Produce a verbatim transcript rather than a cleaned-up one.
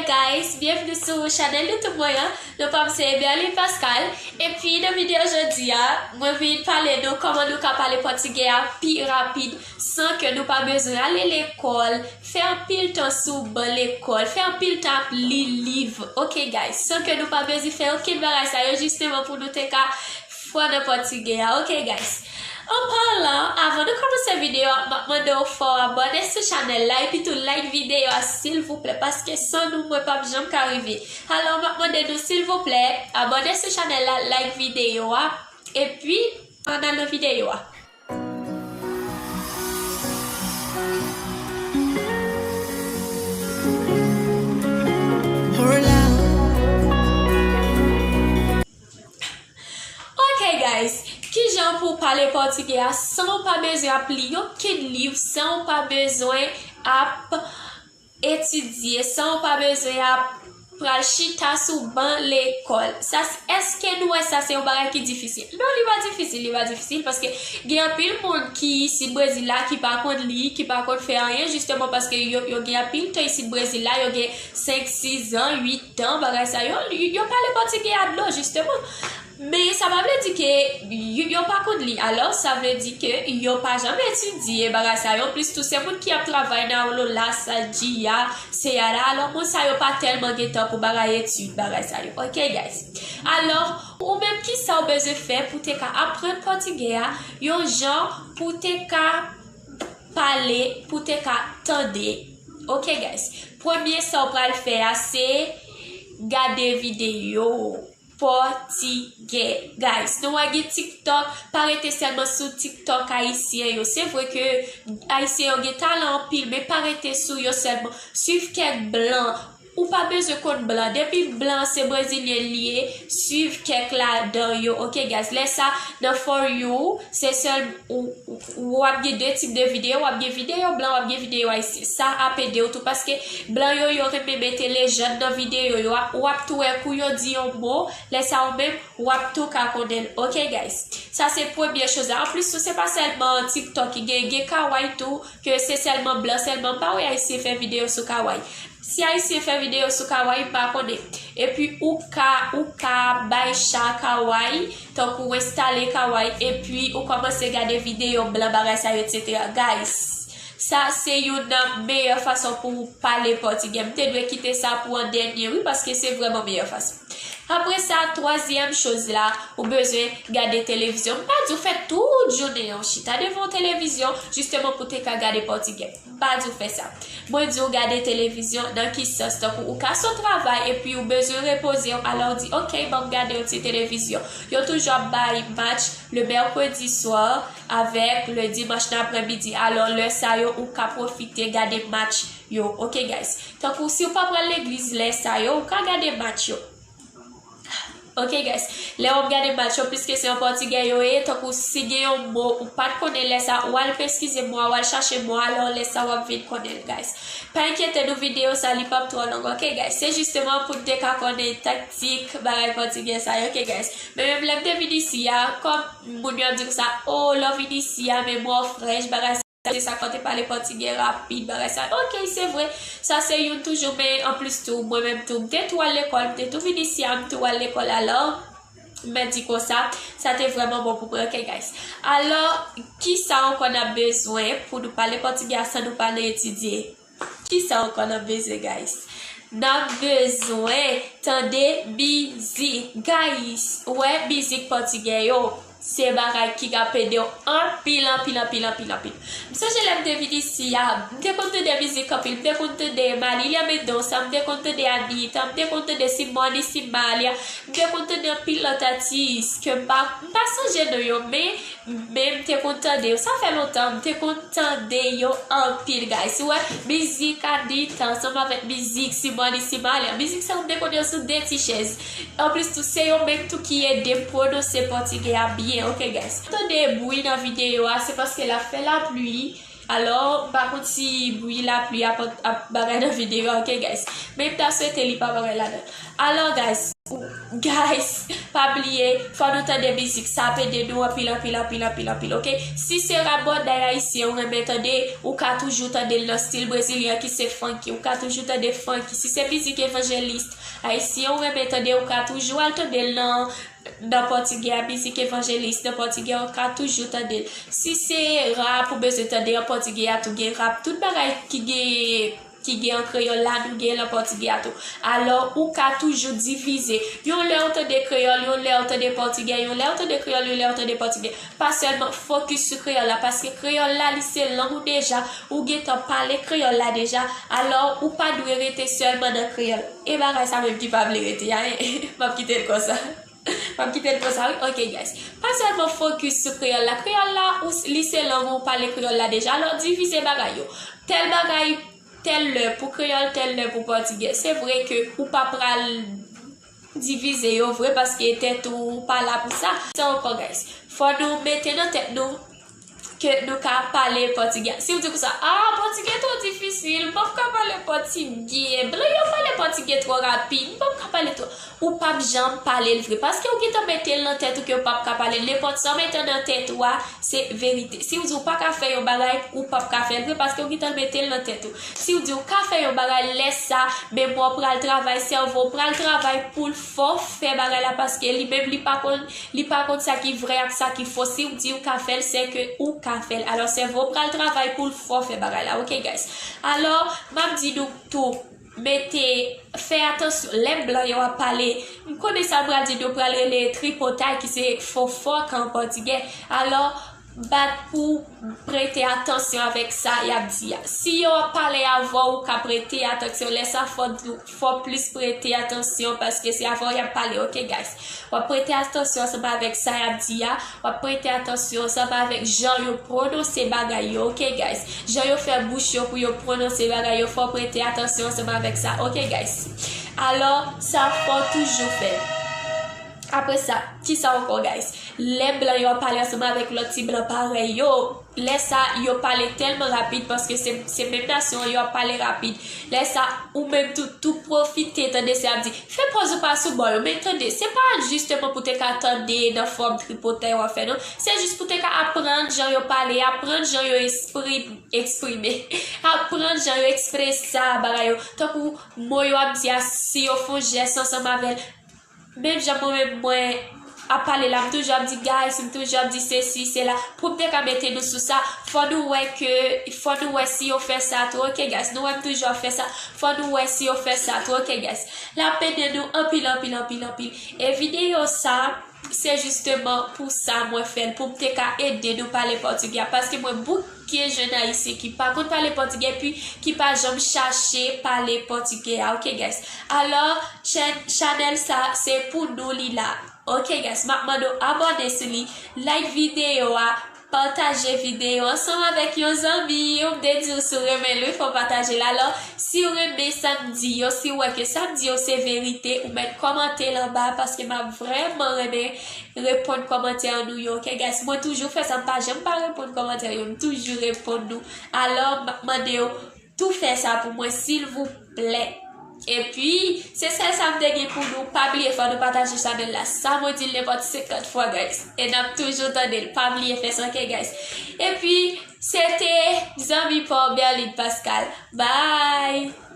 Guys, byenvni sou chanèl YouTube mwen an. Non pa m se Berly Pascal. Epi nan videyo jodi a, mwen vin pale nou kòman nou ka pale pòtigè a pi rapid san ke nou pa bezwen ale lekòl, fè anpil tan sou ban lekòl, fè anpil tan ap li liv. Ok guys, san ke nou pa bezwen fè okenn bagay sa yo jisteman pou nou te ka fò nan pòtigè a, ok guys? An palan, avan nou kòmanse videyo a, m ap mande w fò w abòne sou chanèl la epi tou like videyo a silvouplè, paske san nou mwen p ap janm ka rive. Alò, m ap mande nou silvouplè, abòne sou chanèl la, like videyo a, epi ann al nan videyo a. Ok guys, kijan pou w pale pòtigè a san w pa bezwen ap li yon kenn liv, san w pa bezwen ap etidye, san w pa bezwen ap pral chita sou ban lekòl? Sa, èske nou wè sa se yon bagay ki difisil? Non, li pa difisil, li pa difisil, paske gen anpil moun ki isit Brezil la ki pa konn li, ki pa konn fè anyen, jisteman paske yo, yo gen anpil tan isit Brezil la, yo gen senk, sis an, uit tan, bagay sa yo, yo, yo pale pòtigè a dlo, jisteman. Men sa pa vle di ke yo, yo pa konn li. Alò, sa vle di ke yo pa janm etidye bagay sa yo. Plis tou, se moun ki ap travay nan Olo, Lasa, Jia, Seyara. Alò, moun sa yo pa tèlman gen tan pou bagay etid, bagay sa yo. Ok, guys? Alò, ou menm, kisa w bezwen fè pou te ka aprann pòtigè a yon jan pou te ka pale, pou te ka tande? Ok, guys. Premye sa w pral fè a, se gade videyo pòtigè. Guys, nou wè gen TikTok, pa rete sèlman sou TikTok ayisyen yo. Se vre ke ayisyen yo gen talan anpil, men pa rete sou yo sèlman. Swiv kèk blan. Ou pa bezwen konn blan. Depi blan se brezilyen li ye, swiv kèk ladan yo. Ok, guys, lè sa, nan For You, se sèl ou, ou, w ap gen de tip de videyo, w ap gen videyo blan, w ap gen videyo ayisyen. Sa ap ede w tou, paske blan yo, yo renmen mete lejann nan videyo yo. W ap, w ap tou wè kou yo di yon mo, lè sa ou menm, w ap tou ka konnen l. Ok, guys? Sa se premye choz la. Anplis tou, se pa sèlman TikTok ki gen, gen Kawaii tou, ke se sèlman blan sèlman. M pa wè ayisyen fè videyo sou Kawaii. Si ayisyen fè videyo sou Kawaii, m pa konnen. Epi ou ka, ou ka bay cha Kawaii, tankou w enstale Kawaii, epi ou kòmanse gade videyo blan, bagay sa yo, et cetera. Guys, sa se youn nan meyè fason pou w pale pòtigè. M te dwe kite sa pou an dènye, wi, paske se vrèman meyè fason. Apre sa, twazyèm choz la, ou bezwen gade televizyon. M pa di w fè tout jounen an w chita devan yon televizyon, jisteman pou te ka gade pòtigè. M pa di w fè sa. Mwen di w gade televizyon nan ki sans? Tankou ou ka sot travay epi ou bezwen repoze w, alò w di, ok, ban m gade yon ti televizyon. Yo toujou ap bay match le mercredi soir avèk le dimanche nan aprèmidi. Alò, lè sa yo, ou ka pwofite gade match yo. Ok, guys? Tankou si w pa pral legliz lè sa yo, ou ka gade match yo. Ok, guys. Lè w ap gade match yo, piske se an pòtigè yo ye, tankou si gen yon mo ou pa t konnen lè sa, ou al peskize mo a, ou al chache mo a, alò lè sa w ap vin konnen l, guys. Pa enkyete nou, videyo sa, li p ap twò long, ok, guys? Se jisteman pou n te ka konnen taktik bagay pòtigè sa yo, ok, guys? Men menm lè m te vin isi a, kòm moun yo ap di konsa, o, lè w vin isi a, men mò frèch, bagay se sa k fè w te pale pòtigè rapid, bagay sa. Ok, se vre. Sa se youn toujou, men anplis tou, mwen menm tou, m te tou al lekòl, m te tou vin isi a, m tou al lekòl, alò, m mèt di konsa, sa te vrèman bon pou mwen, ok, guys? Alò, kisa ankò n ap bezwen pou nou pale pòtigè a san nou pa nan etidye? Kisa ankò n ap bezwen, guys? N ap bezwen tande mizik. Guys, ou wè mizik pòtigè yo, se bagay ki ap ede w anpil, anpil, anpil, anpil, anpil. M sonje lè m te vin isi a, m te konn tande mizik anpil. M te konn tande Marília Mendonça, m te konn tande Anitta, m te konn tande Simone Simalia, m te konn tande anpil lòt atis ke m pa, m pa sonje non yo, men Men m te konn tande yo. Sa fè lontan, m te konn tande yo anpil, guys. Ou wè, mizik Anitta ansanm avèk mizik Simone Simalia. Mizik sa yo, m te konn yo sou de ti chèz. Anplis tou, se yo menm tou ki ede m pwononse pòtigè a byen, ok, guys? Tande bri nan videyo a, se paske l ap fè lapli. Alò, m pa konn si bri lapli ap, ap bagay nan videyo a, ok, guys? Men m ta swete li pa bagay ladan. Alò, guys, Guys, pa bliye, fò nou tande mizik, sa ap ede nou anpil, anpil, anpil, anpil, anpil, ok? Si se rap bòday ayisyen ou renmen tande, ou ka toujou tande l nan stil brezilyen ki se funky, ou ka toujou tande funky. Si se mizik evanjelis ayisyen ou renmen tande, ou ka toujou al tande l nan, nan pòtigè a, mizik evanjelis nan pòtigè, ou ka toujou tande l. Si se rap ou bezwen tande an pòtigè a, tou gen rap, tout bagay ki gen ki gen an kreyòl la, nou gen l an pòtigè a tou. Alò, ou ka toujou divize. Yon lè ou tande kreyòl, yon lè ou tande pòtigè, yon lè ou tande kreyòl, yon lè ou tande pòtigè. Pa sèlman fokis sou kreyòl la, paske kreyòl la, li se lang ou deja, ou gentan pale kreyòl la deja, alò, ou pa dwe rete sèlman nan kreyòl. E bagay sa menm ki pa vle rete a, en. M ap kite l konsa. M ap kite l konsa, wi. Ok, guys. Pa sèlman fokis sou kreyòl la. Kreyòl la, ou, li se lang ou pale kreyòl la deja. Alò, divize bagay yo. Tèl bagay, tèl lè pou kreyòl, tèl lè pou pòtigè. Se vre ke ou pa pral divize yo vre paske tèt ou pa la pou sa. Sa ankò, guys. Fò nou mete nan tèt nou ke nou ka pale pòtigè. Si w di konsa, ah, pòtigè twò difisil, m p ap ka pale pòtigè. Blan yo pale pòtigè twò rapid, m p ap ka pale twò. Ou p ap janm pale l vre, paske ou gentan mete l nan tèt ou ke w p ap ka pale l. Nenpòt sa w mete nan tèt ou a, se verite. Si w di w pa ka fè yon bagay, ou p ap ka fè l vre, paske ou gentan mete l nan tèt ou. Si w di w ka fè yon bagay, lè sa, memwa w pral travay, sèvo w pral travay pou l fè w fè bagay la, paske li menm, li pa konn, li pa konn sa ki vrè ak sa ki fo. Si w di w ka fè l, se ke ou ka fè l. Alò, sèvo w pral travay pou l fè w fè bagay la, ok, guys? Alò, m ap di nou tou, mete, fè atansyon. Lè blan yo ap pale, m konnen sa m pral di nou pral rele tripotay, ki se fofòk an pòtigè. Alò, bat pou prete atansyon avèk sa y ap di a. Si yo ap pale avè w, ou ka prete atansyon. Lè sa, fò, fò plis prete atansyon, paske se avè w y ap pale, ok, guys? W ap prete atansyon ansanm avèk sa y ap di a. W ap prete atansyon ansanm avèk jan yo pwononse bagay yo, ok, guys? Jan yo fè bouch yo pou yo pwononse bagay yo, fò w prete atansyon ansanm avèk sa, ok, guys? Alò, sa fò w toujou fè. Apre sa, kisa ankò, guys? Lè blan yo ap pale ansanm avèk lòt ti blan parèy yo, lè sa, yo pale tèlman rapid, paske se, se menm nasyon an, yo ap pale rapid. Lè sa, ou menm tou, tou pwofite, tande, se ap di, fè pòz ou pa sou bò yo, men tande, se pa jisteman pou te ka tande nan fòm tripotay w ap fè, non. Se jis pou te ka aprann jan yo pale, aprann jan yo espri-, eksprime, aprann jan yo eksprese bagay yo. Tankou mo yo ap di a, si yo fè yon jès ansanm avè l, menm jan mwen menm mwen ap pale la, m toujou ap di guys, m toujou ap di sesi, sela. Pou m te ka mete nou sou sa, fò nou wè ke, fò nou wè si yo fè sa tou, ok, guys? Nou wè m toujou ap fè sa, fò nou wè si yo fè sa tou, ok, guys? L ap ede nou anpil, anpil, anpil, anpil. E videyo sa, se jisteman pou sa mwen fè l, pou m te ka ede nou pale pòtigè a, paske mwen bouke jèn ayisyen ki pa konn pale pòtigè, epi ki pa janm chache pale pòtigè a, ok, guys? Alò, chèn-, chanèl sa, se pou nou li la. Ok, guys, m ap mande w abòne sou li, like videyo a, pataje videyo ansanm avèk yon zanmi w. M te di w, si w renmen l, wi, fò w pataje l. Alò, si w renmen sa m di yo, si w wè ke sa m di yo se verite, ou mèt kòmante l anba, paske m ap vrèman renmen reponn kòmantè nou yo, ok, guys? Mwen toujou fè sa, m pa janm pa reponn kòmantè yo, m toujou reponn nou. Alò, m ap mande w tou fè sa pou mwen, silvouplè. Epi, se sèl sa m te gen pou nou. Pa bliye, fò nou pataje chanèl la. Sa mwen di l nenpòt senkant fwa, guys. E n ap toujou tande l. Pa bliye fè sa, ok, guys? Epi, se te zanmi pa w, Berline Pascal. Bye!